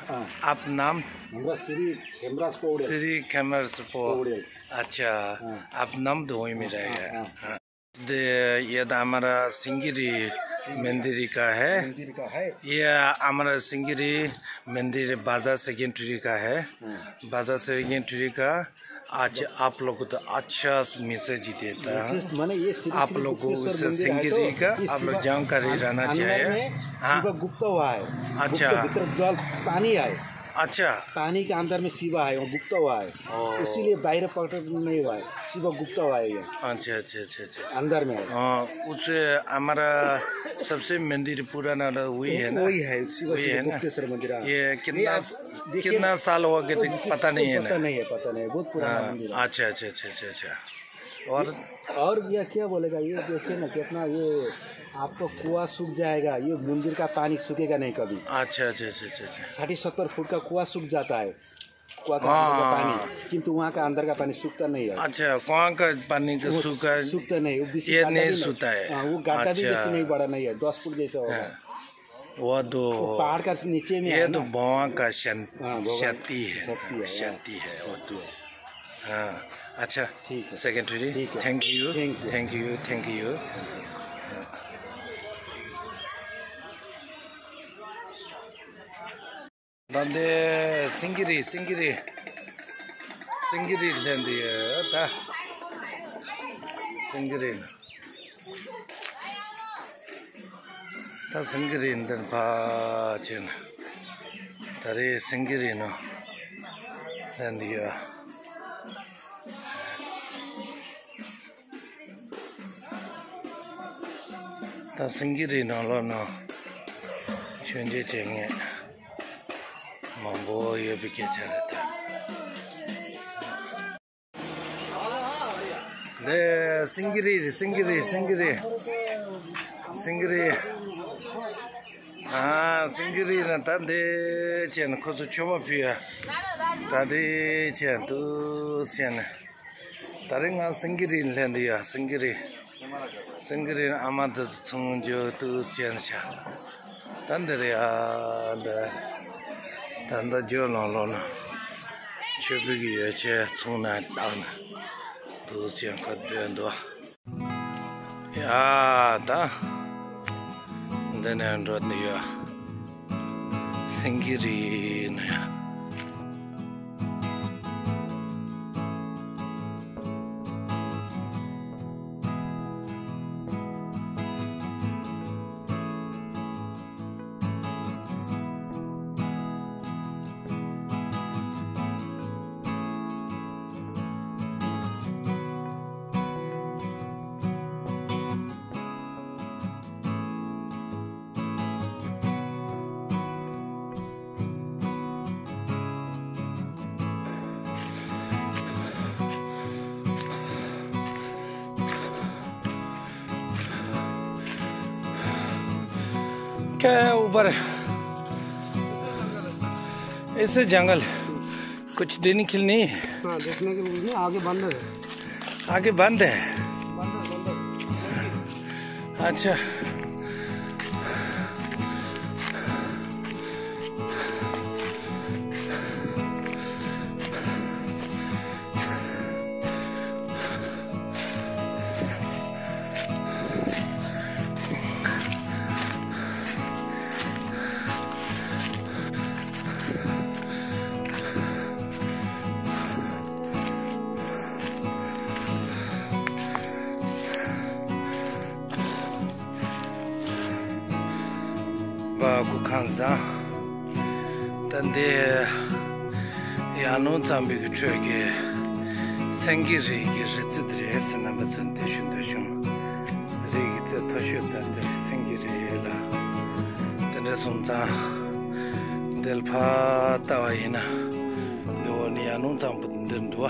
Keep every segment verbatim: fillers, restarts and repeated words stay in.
हाँ। आप नाम? हमरा श्री खेमराज पौडेल। श्री खेमराज पौ-, पौडेल। अच्छा, हाँ। आप नाम तो वही में रहेगा। हाँ, हाँ। हाँ। दे, ये तो हमारा सिंगगिरी सिंगगिरी मंदिर का है। मंदिर का है। ये हमारा सिंगगिरी मंदिर बाजार सेकेंडरी का है। हाँ। बाजार सेकेंडरी का आज आप लोग को तो अच्छा मैसेज ही देता है। विशेष माने ये श्री आप श्री लोग को गुप्तेश्वर उस मंदिर है तो सिंगगिरी का इस आप लोग शिवा जानकारी अं-, रहना अंदर चाहिए। में हाँ। शिवा गुप्त हुआ है। अच्छा। गुप्त भीतर जल पानी है। अच्छा। पानी के अंदर में शिवा है, वो गुप्त हुआ है। ओ। इसीलिए बाहर प्रकट नहीं हुआ है। शिवा गुप्त हुआ है ये। अच्छा, अच्छा, अच्छा, अच्छा। अंदर में है। हाँ, उस हमारा सबसे मंदिर पुराना वाला वही है ना? वही है, शिवा वही शिवा है ना? गुप्तेश्वर मंदिर, हाँ। ये कितना ये आप देखिए कितना ना, साल हुआ कि तो पता नहीं है ना? पता नहीं है, पता नहीं है, बहुत पुराना हाँ, मंदिर है। अच्छा, अच्छा, अच्छा, अच्छा, अच्छा। और? और ये क्या बोलेगा, ये देखिए ना, कितना ये आपको कुआं सूख जाएगा, ये मंदिर का पानी सूखेगा नहीं कभी। अच्छा, अच्छा, अच्छा, अच्छा, अच्छा। साठ सत्तर फुट का कुआं सूख जाता है, कुआं का अंदर का हाँ। पानी, किंतु वहाँ का अंदर का पानी सूखता नहीं है। अच्छा, कुआं का पानी का वो सूखा सूखता नहीं, वो बेसी ये गड्ढा नहीं भी सूखता है। हाँ, वो गड्ढा भी अच्छा। बेसी नहीं बड़ा नहीं है, दस फुट जैसा होगा। हाँ। वो तो वो पहाड़ का नीचे में ये है तो ना। भगवान का शान-, हाँ, भगवान शक्ति है, शक्ति है, हाँ। शक्ति है वो तो। हाँ, अच्छा, ठीक है। सेक्रेटरी, ठीक है। Thank you, thank you, thank you, thank you। ད་འདི་སེང་གེ་རི། སེང་གེ་རི། སེང་གེ་རི་ལེན་འདི་ཡོད་ད། སེང་གེ་རི། ད་སེང་གེ་རི་འདིར་ཕར་ཕྱིན། ད་རེས་སེང་གེ་རི་ནང་ལེན་འདི་ཡོད། ད་སེང་གེ་རི་ནང་ལོགས་ནང་མཆོད་མཇལ་བྱེད་མཁན་མང་པོ་ཡོད་པའི་སྐད་ཆ་རེད་ད། འདི་སེང་གེ་རི་རེད། སེང་གེ་རི། སེང་གེ་རི། སེང་གེ་རི། ཨ། སེང་གེ་རི་ལ་ད་འདི་བྱས་ནས་ཁོ་ཚོ་མཆོད་པ་ཕུལ་ཡ། ད་འདི་བྱས་འདུག་བྱས་ནས། ད་རེས་ང་སེང་གེ་རི་ལ་སླེབས་འདུག་ཡ། སེང་གེ་རི། སེང་གེ་རི་ཨ་མ་དེ་ཚོ་ཚོང་རྒྱག་འདུག་བྱས་ནས་བཞག་ད་འདི་རེད་ཡ། འདི་ད་ལྟ་ཇོ་ལོང་ལོགས་ན་མཆོད་འབུལ་གྱི་ཡོ་བྱད་ཚོང་ནང་བཏང་ནས་འདུག་བྱས་ཁོ་སྡོད་འདུག་ཡ། ད་འདི་ནས་འགྲོ་འདི་ཡོད། སེང་གེ་རི་ནས། क्या है ऊपर? ऐसे जंगल, कुछ देने के लिए नहीं है? हाँ, देखने के लिए नहीं, आगे बंद है। आगे बंद है? बंद है, बंद है। अच्छा। བ་སྐུ་ཁམས་བཟང་། ད་འདི་ཡར་ལུང་གཙང་པོའི་གི་ཁྲོད་ཀྱི་སེང་གེ་རི་གི་རི་རྩེ་འདི་རེད་ཟེར། རྣམ་པ་ཚོ་འདི་ཤུ་འདི་ཤུ་རི་གི་རྩེ་མཐོ་ཤོས་ད་འདི་སེང་གེ་རི་ལ། དེ་འདྲ་སོང་ཙང་འདི་ལ་ཕར་ལྟ་བ་ཡིན་ན་འདི་འོག་ནས་ཡར་ལུང་གཙང་པོ་འདི་འདུག་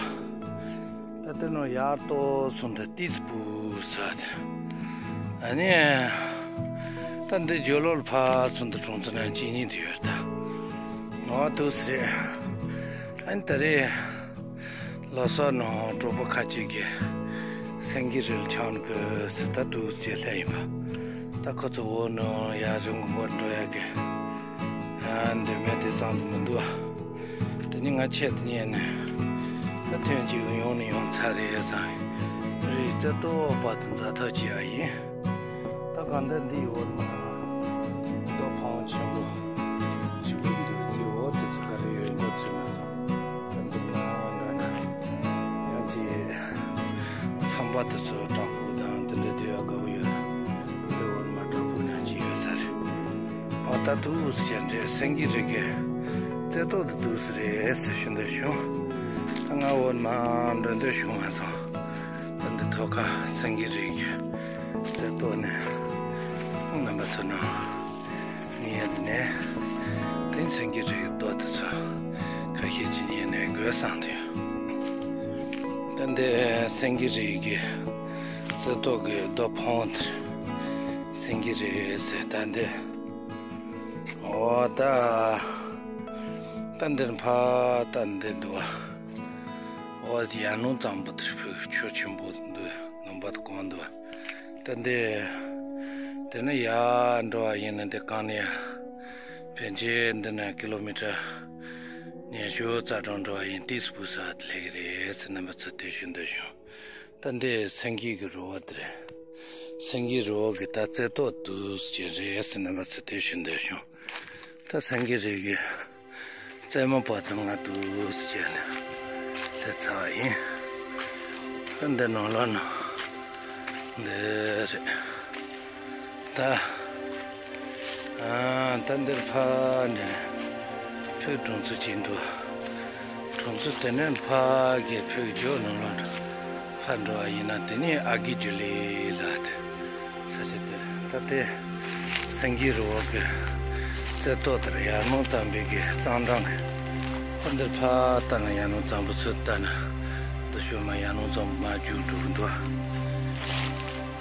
བ། ད་དེ་ནང་ཡར་ཏོག་སོང་ད་ཏིས་པུ་ས་དེ། ཨ་ནི། ད་འདི་ཇོ་ལོ་ལ་ཕར་སོང་ད་གྲོང་ཚོ་ནང་ཅི་ཉིད་དུ་ཡོད་ད། ནོར་འདུག་ཟེར། ཨ་ནི་ད་རེས་ལོ་སོ་ནང་གྲོགས་པོ་ཁ་ཅིག་གིས་སེང་གེ་རི་ལ་ཆང་དགོས་ཟེར་ད་འདུག་ཟེར་སླེབས་ཡིན་པ། ད་ཁོ་ཚོ་འོག་ནང་ཡར་རི་མགོ་འགོར་འགྲོ་ཡ་གི། ཨ་འདི་མེད་དེ་གཙང་ མི་འདུག་ཨ། དེ་ནི་ང་ཆེད་དུ་ཉན་ནས་ད་ཐོན་གཅིག་ཡོང་ནི་ཡོང་ཚར་རེད་བསམ། རི་རྩེ་ཏོག་བར་དུ་འཛེག་ཐག་བཅད་ཡ་ཡིན། ད་གང་ལྟར་འདི་འོག་ན་རྡོ་ཕོན་ཆེན་པོ་ཞིག་འདུག་འདི་འོག་དེ་ཚོ་ག་རེ་ཡོད་འགོ་ཚུགས་མ་སོང་། ད་འདི་ན་འདྲ་ན་ཡང་ཅིག་ཚང་པ་དེ་ཚོ་བྲག་ཕུག་དང་དེ་འདྲ་སྡོད་ཡ་དགའ་པོ་ཡོད། འདི་འོག་མ་བྲག་ཕུག་ནང་ཅིག་ཡོད་ས་རེད། ཨ་ད་དུས་ཟེར་འདྲ་སེང་གེ་རི་གི་རྩེ་ཏོག་དེ་འདུག་ས་རེད་ཟེར་ཞུ་འདོད་བྱུང་། ད་ང་འོག་མ་འགྲོ་འདོད་བྱུང་མ་སོང་། ད་འདི་ཐོག་ཁ་སེང་གེ་རི་གི་རྩེ་ཏོག་ནས་རྣམ་པ་ཚོ་ནང་ངས་འདི་ནས་དེང་སེང་གེ་རི་གི་རྡོ་དེ་ཚོ་ཁ་ཤས་ཅིག་ཉན་ནས་དགོས་བསམ་དུས། ད་འདི་སེང་གེ་རི་གི་རྩེ་ཏོག་གི་རྡོ་ཕོན་དེར་སེང་གེ་རི་ཟེར། ད་འདི་འོ་ད་ད་འདིར་ཕ་ད་འདི་འདུག་ཨ། འོ་ཡར་ཀླུང་གཙང་པོ་དེར་ཕུག་ཆུ་ཆེན་པོ་འདུག་ལུང་པ་དེ་གང་འདུག་ཨ། ད་འདི་དེ་ནས་ཡར་འགྲོ་བ་ཡིན་ན་འདི་གང་ནས་ཡ་ཕལ་ཆེར་འདི་ནས་ཀི་ལོ་མི་ཊར་ཉི་ཤུ་རྩ་གྲངས་འགྲོ་བ་ཡིན། ཏིས་སྤུ་ས་དེ་སླེབས་ཀྱི་རེད་ཟེར་རྣམ་པ་ཚོ་དེ་ཞུ་འདོད་བྱུང་། ད་འདི་སེང་གེ་གི་རི་བོ་དེ་རེད། སེང་གེ་རི་བོ་གི་ད་རྩེ་ཏོག་འདུག་ཅེས་རེད་ཟེར་རྣམ་པ་ཚོ་དེ་ཞུ་འདོད་བྱུང་། ད་སེང་གེ་རི་གི་རྩེ་མོ་བར་དུ་ང་འདུག་ཅེས་སླེབས་ཚར་བ་ཡིན། ད་འདི་ནང་ལོགས་ན་འདི་རེད། ད་ཨ་ད་འདིར་ཕ་འདྲ་ཕུག་གྲོང་ཚོ་ཅིག་འདུག་གྲོང་ཚོ་དེ་ནས་ཕ་གི་ཕུག་ཇོ་ནང་ལ་ཕར་འགྲོ་བ་ཡིན་ན་དེ་ནས་ཨ་གི་ཇུ་ལི་ལ་དེ་ས་ཆ་དེ། ད་དེ་སེང་གེ་རི་བོ་གི་རྩེ་ཏོག་དེར་ཡར་ཀླུང་གཙང་པོའི་གི་གཙང་འགྲམ་གི་ཁོ་འདིར་ཕར་ལྟ་ན་ཡར་ཀླུང་གཙང་པོ་ཚུར་ལྟ་ན་འདི་ཤོད་མ་ཡར་ཀླུང་གཙང་པོ་མར་རྒྱུག་འགྲོ་གི་འདུག་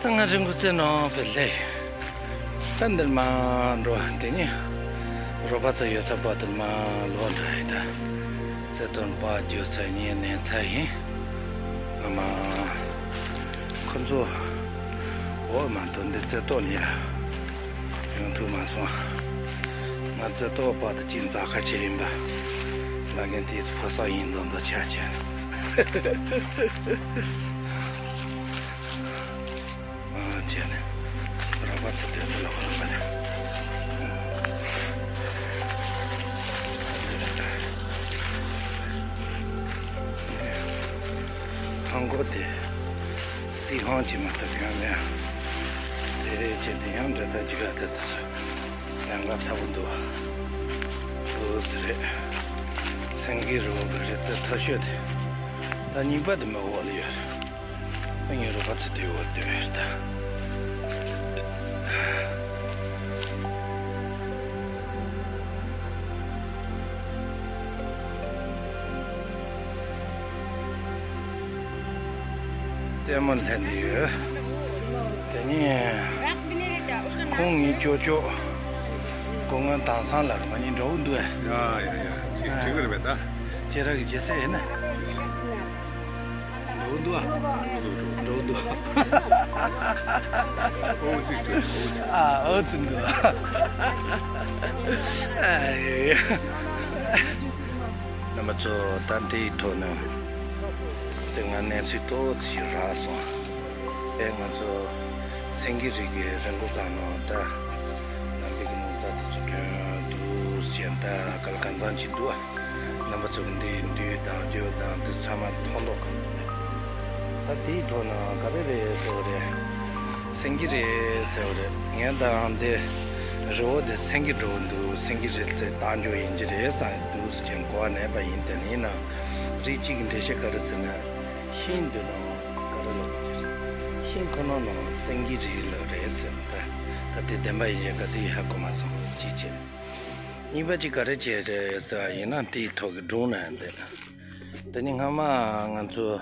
ད་ང་རི་མགོ་རྩེ་ནང་ཕེབས་སླེབས། ད་འདིར་མར་འགྲོ་བ་དེ་ནི་རོགས་པ་ཚོ་ཡོད་ས་པ་དེར་མར་ལོག་འགྲོ་ཡི། ད་རྩེ་ཏོག་པར་རྒྱུག་ཚར་ཉིན་ནས་ཚར་ཡིན། ང་མ་ཁོ་ཚོ་འོག་མ་དོན་འདི་རྩེ་ཏོག་ནས་ཡོང་ཐུབ་མ་སོང་། ང་རྩེ་ཏོག་པར་དུ་ཅིག་འཛེག་ཁ་བྱས་ཡིན་པ། ལ་རྒན་དེས་ཕོ་གསར་ཡིན་མདོག་མདོག་ཆགས་བྱས། ཨ་བྱས་ནས་རོགས་པ་ཚོ་དེ་ཚོ་ལ་བར་མ་ནས། ཧང་གོ་དེ་སི་ཧང་ཅི་མ་ཐུབ་ཡང་མེད། དེ་རེད་ཅེས་དེ་ཡང་འདྲ་ད་ཅི་ག་དེ་ཚོ་ཡང་ག་ཚ་བོ་འདུག་འདུག་སི་རེད། སེང་གེ་རི་བོ་གི་རི་རྩེ་མཐོ་ཤོས་དེ་ད་གཉིས་པ་དེ་མ་འོག་ལ་ཡོད་རེད། ངའི་རོགས་པ་ཚོ་དེ་འོག་དེ་རེད་ད། ལྟད་མོ་ལྷན་དུ་ཡོད། དེ་ནས་ཁོང་ངའི་ཅོ་ཅོ་སྐུ་ངོ་དྭངས་སང་ལགས་ང་གཉིས་འདྲ་བོ་འདུག་ཨེ། ཡ་ཡ་ཡ་ཅིག་ཅིག་རེད་པས་ད། ཁྱེད་རང་གི་རྗེས་ཟས་ཡིན་ན། འགྲོ་འདུག་ཨ། འགྲོ་འདུག་འོ་ཅིག་ཅིག་འོ་ཅིག་ཨ་འོ་ཙི་འདུག་ཨ། རྣམ་པ་ཚོ་ད་འདིའི་ཐོག་ནས་དེ་ང་གནས་ཚུལ་ཏོག་ཙམ་ཞིག་རག་སོང་། ཨེ་ང་ཚོ་སེང་གེ་རི་གི་རི་མགོ་སྒང་ནང་ད་ནམ་པའི་གི་ལུང་པ་དེ་ཚོ་ཐོན་འདུག་ཅེས་ད་ག་ལ་གང་འཚམ་ཅིག་འདུག་ཨ། རྣམ་པ་ཚོ་གི་འདིའི་འདུས་དང་བརྗོད་དང་འདི་ཚང་མ་མཐོང་མདོག་ཁ་པོ་རེད། ད་དེའི་ཐོག་ན་ག་རེ་རེད་ཟེར་བ་རེད། སེང་གེ་རེད་ཟེར་བ་རེད། ངས་ད་འདི་རི་བོ་འདི་སེང་གེ་འགྲོ་འདུག་སེང་གེ་རི་རྩེ་རྟ་མགྱོགས་ཡིན་གྱི་རེད་བསམ་འདུག་ཟེར་གྱིན་གོ་བ་ལེན་པ་ཡིན། དེ་ཡིན་ན་རིགས་གཅིག་གི་འགྲེལ་བཤད་ག་རེ་ཟེར་ན་ཤིང་འདི་ནང་ག་རེ་ལབ་ཀྱི་རེད། ཤིང་ཁོ་ན་ནང་སེང་གེ་རི་ལབ་རེད་ཟེར། ད་ད་དེ་བདེན་པ་ཡིན་གྱི་ག་ཚོད་ཧ་གོ་མ་སོང་། གཅིག་བྱས། གཉིས་པ་གཅིག་ག་རེ་བྱས་རེད་ཟེར་བ་ཡིན་ན་དེའི་ཐོག་གི་སྒྲུང་ན་འདི། དེ་ནི་སྔ་མ་ང་ཚོ་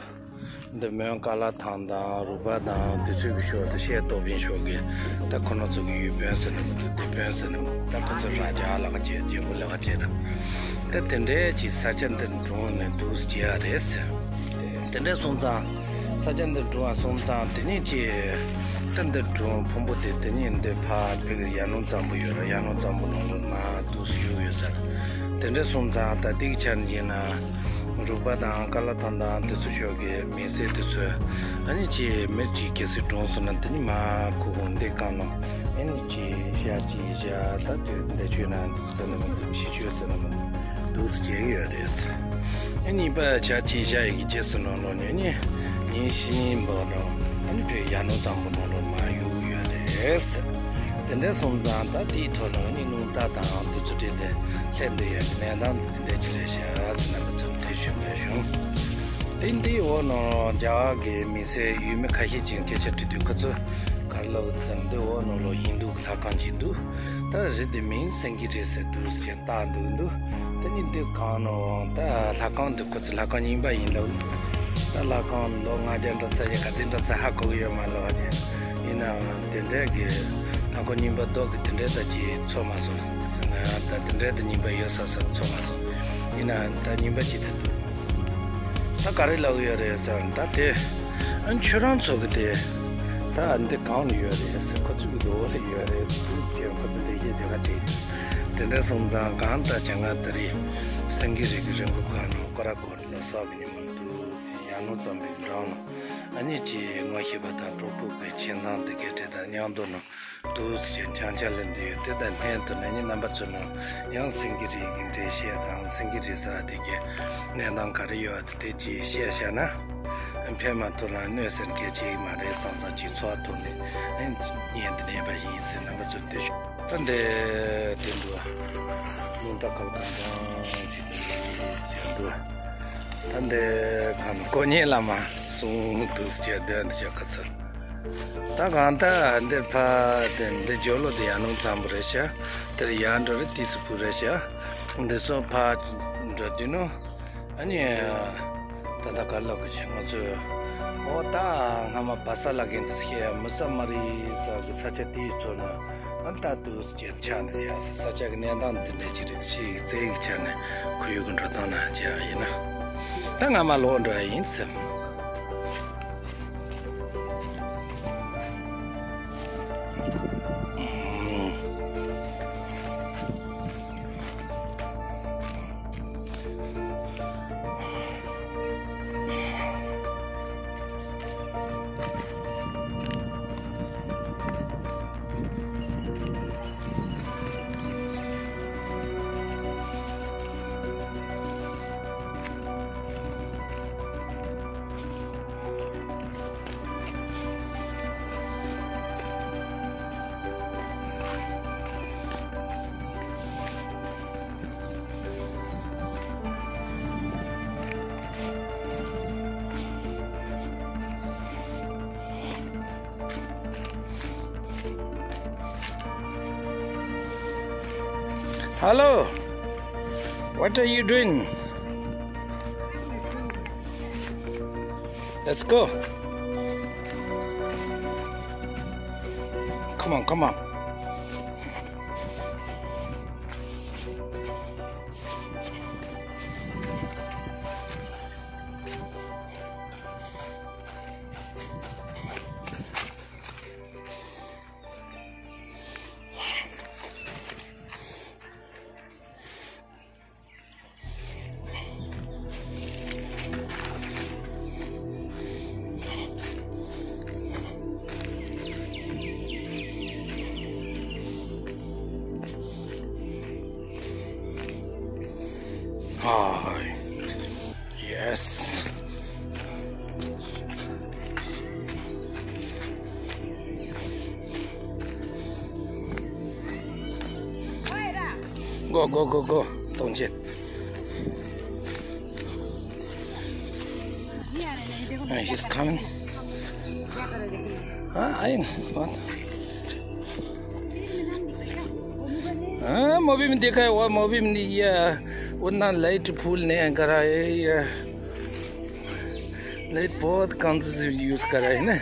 འདི་མོན་ཀ་ལ་ཐང་དང་རུ་པ་དང་དུས་ཚོད་ཀྱི་ཞོར་དུ་ཤེལ་ཏོག་བིན་ཞོག་གི་ད་ཁོ་ན་ཚོ་གི་ཡུལ་དཔོན་ཟེར་ན་མི་འདུག་སྡེ་དཔོན་ཟེར་ན་མི་འདུག་ད་ཁོ་ཚོ་ར་རྒྱ་ལ་ཁ་བྱས་རྒྱལ་པོ་ལ་ཁ་བྱས་ད་ད་དེ་འདྲའི་གྱི་ས་ཆ་འདིར་འགྲོ་ནས་འདུག་སེ་བྱེད་ཡ་རེད་ཟེར། དེ་འདྲ་སོང་ཙང་ས་ཆ་འདིར་འགྲོ་བ་སོང་ཙང་དེ་ནས་ཀྱི་ད་འདིར་འགྲོ་ཕུང་པོ་དེ་དེ་ནས་འདི་ཕར་ཕ་གི་ཡར་ཀླུང་གཙང་པོ་ཡོད་ར། ཡར་ཀླུང་གཙང་པོ་ནང་ལ་མར་འདུག་སེ་བཞུགས་ཡོད་ཟེར། དེ་འདྲ་སོང་ཙང་ད་ལྟའི་ཆར་ཡིན་ན་རུག་པ་དང་ཀ་ལ་ཐང་དང་དེ་ཚོ་ཕྱོགས་ཀྱི་མི་སེར་དེ་ཚོས་ཨ་ནི་ཅིག་མི་གཅིག་གལ་སྲིད་གྲོངས་སོང་ན་དེ་ནི་མར་ཁུག་ཀྱང་འདི་བཀང་ནོ། ཨ་ནི་ཅིག་ཞག་གཅིག་བཞག་ད་དུས་འདི་ཆོས་ན་འདི་ཚོ་ལ་མི་འདུག་ཕྱི་ཆོས་ཟེར་ན་མི་འདུག་འདུག་སེ་བྱེད་ཀྱི་ཡོད་རེད། ཨ་གཉིས་པ་ཞག་གཅིག་བཞག་ཡི་གི་རྗེས་སུ་ནང་ལོགས་ནས་ནི་ཉིན་ཤིང་འབག་རོགས་ཨ་ནི་བོད་ཡར་ནང་གཙང་པོ་ནང་ལོགས་མར་གཡུག་གི་ཡོད་རེད། དེ་འདྲ་སོང་ཙང་ད་དེའི་ཐོག་ནས་ནི་སྣུམ་རྟ་དང་དེ་ཚོ་སྤྲད་དེ་སླེབས་འདོད་ཡོད་ཀྱི་གནས་སྟངས་དེ་འདྲ་ཅིག་རེད་ཤག་ཟེར་རྣམ་པ་ཚོར་དེ་ཞུ་འདོད་བྱུང་། དེ་འདིའི་འོག་ནང་རྒྱ་གར་གྱི་མི་སེར་ཡུལ་མི་ཁ་ཤས་ཀྱིས་སྐད་ཆ་དྲིས་དུས་ཁོ་ཚོས་ག་རེ་ལབ་ཡོད་ཟེར་ན་འདིའི་འོག་ནང་ལོགས་ཧིན་རྡུ་གི་ལྷ་ཁང་ཅིག་འདུག་ད་རི་དེ་མིང་སེང་གེ་རི་ཟེར་འདུག་ཟེར་བཏགས་འདུག་འདུག་ད་ནི་འདི་གང་ནོ་ད་ལྷ་ཁང་འདི་ཁོ་ཚོ་ལྷ་ཁང་རྙིང་པ་ཡིན་ལབ་འདུག་ད་ལྷ་ཁང་ལོ་ལྔ་བརྒྱ་འདྲ་ཚ་ཞིག་ག་ཚོད་འདྲ་ཚ་ཧ་གོ་གི་ཡོད་མ་རེད་བ་ཅན། ཡིན་ནའང་དེ་འདྲའི་གི་ལྷ་ཁང་རྙིང་པ་རྡོ་གི་དེ་འདྲའི་ད་ཅིག་ཚོར་མ་སོང་ཟེར་ན་ད་དེ་འདྲའི་ད་རྙིང་པ་ཡོད་ས་ས་ཚོར་མ་སོང་། ཡིན་ནའང་ད་རྙིང་པ་ཅིག་ད་འདུག་ད་ག་རེ་ལབ་གི་ཡོད་རེད་ཟེར་ན་ད་དེ་ཨ་ཁྱོད་རང་ཚོ་གི་དེ་ད་འདི་གང་ལ་ཡོད་རེད་ཟེར། ཁོ་ཚོ་གི་འདི་འོག་ལ་ཡོད་རེད་ཟེར། དུས་ཀྱང་ཁོ་ཚོ་འདི་ཡེ་དེ་ག་ཅིག་དེ་འདྲ་སོང་ཙང་གང་ལྟར་བྱས་ང་ད་རེས་སེང་གེ་རི་གི་རི་མགོ་གང་ནང་སྐོར་ར་སྐོར་ལ་སོགས་པའི་ཉིན་མོ་འདུག་ཟེར། ཡར་ནང་གཙང་པོའི་འགྲམ་ལ་ཨ་ནི་ཅིག་ངོ་ཤེས་པ་དང་གྲོགས་པོ་གི་ཁྱིམ་ཚང་དེ་གའི་གྲས་དང་མཉམ་དུ་ནང་འདུག་ཟེར་བྱས་འཆམ་འཆམ་ལེན་འདི་ཡོད། དེ་དང་ལྷན་དུ་ནས་ནི་རྣམ་པ་ཚོ་ནང་ཡང་སེང་གེ་རི་གི་འགྲེལ་བཤད་དང་སེང་གེ་རི་ཟེར་བ་དེ་གའི་གནས་སྟངས་ག་རེ་ཡོད་པ་དེ་ཅིག་བཤད་བཞག་ན་ཕན་མ་ཐོགས་ན་གནོད་སེམས་སྐད་ཆ་ཡིན་མ་རེད་བསམ་བསམ་ཅིག་ཚོར་བ་ཐོག་ནས་ཉན་དུ་གནས་པ་ཡིན་ཟེར་རྣམ་པ་ཚོ་འདི་ཞུ། ད་འདི་དེ་འདུག་ལུང་རྟ་ཁ་བ་གང་གང་ཞིག་འདུག་ད་འདི་གང་ཀོ་ཉེ་བླ་མ་གསུང་འདུག་ཟེར་འདི་འདི་ཞག་ཁ་ཚར། ད་གང་ལྟར་འདིར་ཕ་དེ་འདི་ཇོ་ལོ་དེ་ཡར་ནང་གཙང་པོ་རེད་ཤག་དེར་ཡར་འགྲོ་རེ་ཏི་སི་ཕུ་རེད་ཤག་འདི་ཚོ་ཕ་འགྲོ་དུས་ནོ། ཨ་ནི་ད་ལྟ་ག་ལ་གི་ཆེ་ང་ཚོས་ཨོ་ད་སྔ་མ་བ་ས་ལ་གན་དུ་སྐྱེ་མི་ས་མ་རི་ས་གི་ས་ཆ་དེའི་ཚོ་ན་ཨ་ད་དུ་སྐྱེ་ཆ་ནི་ཤག་ས་ཆ་གི་གནས་སྟངས་འདི་འདྲ་ཅི་རིགས་ཤིག་རྩེ་གི་ཆ་ནས་ཁོར་ཡུག་གི་འགྲོ་སྟངས་ན་ཅི་ཡང་ཡིན་ན་ད་སྔ་མ་ལོག་འགྲོ་ཡ་ཡིན་སེམས། Hello, what are you doing? Let's go. Come on, come on. Hi. Yes. Go, go, go, go. Don't you? Uh, he's coming. Ah, I know. What? Ah, mobile में देखा है, वो मोबाइल में नहीं, ये उतना लाइट फुल नहीं करा है, ये लाइट बहुत कम से यूज़ करा है ना।